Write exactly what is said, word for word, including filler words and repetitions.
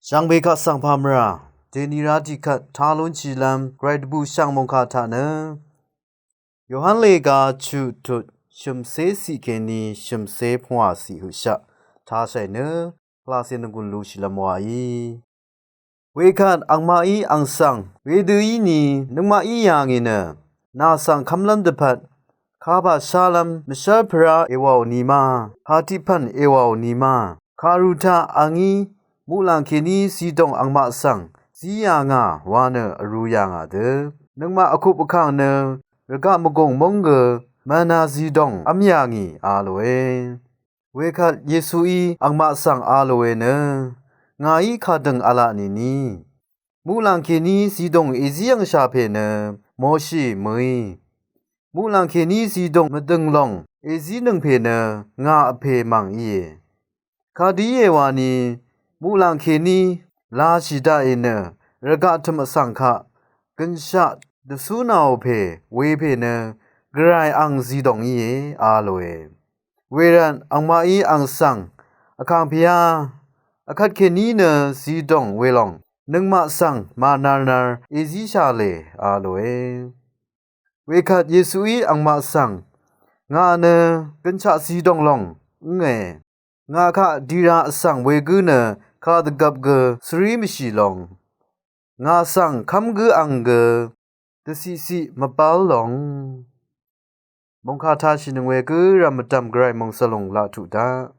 Shvngbe kaq svng pà mvrà dèni rá tiqkvt tá lúnshìlv́m gvray dvbùshv̀ng mòngkà taq nø Yohan lèga chuq tut shø̀mcé ciq kèní shø̀mcé pvngwà ciq høqshaq tāshàì nø pvlacè nvgùn lushìlv́m wàí. Wekvt angmaqí ang svng wedø íni nøngmaqí yà ngì nø nà svng kv́mlv́m dvpvt kapà shálv́m mvshv́l pvrá èwàò ni ma, kàtiqpv̀n èwàò ni ma, kàru taq a ngí muqlàng kèní zidòng angmaq svng zí yà ngà wa nø vrū yà ngà dø nøngmaq vkup vkàng nø rvgaq mvgùng móng gø mvnā zidòng v́m yà ngì a lòe. Wekvt Yesuí angmaq svng a lòe nø ngàí kàdø̀ng v̄la nìni muqlàng kèní zidòng èzí yv̀ngshà pè nø Moshi mø̀í. Muqlàng kèní zidòng mvdø̀ng lòng èzínøng pè nø ngà vpè mv̀ng íe. Kadø íe wani muqlàng kèní lashì daqì nø rvgaq tø̀m vsvng kaq gønshaq dvcú nàò pè wepè nø gvray ang zidòng íe a lòe. Wervt angmaqí ang svng vkàngpèá vkvt kèní nø zidòng welòng nøngmaq svng mànarnar èzíshà lè a lòe. Wekvt Yesuí angmaq svng ngà nø gønshaq zidòng lòng ǿnge. Ngà kaq dira vsvng wegǿ nø kadvgvp gø svrí mvshì lòng ngà svng kv́m gǿ ang gø dvciqciq mvbál lòng. Mòngkà tāshìnøng wegǿ rv̀m mvdv̀m gvray mòngsvlùng laq tuq daq.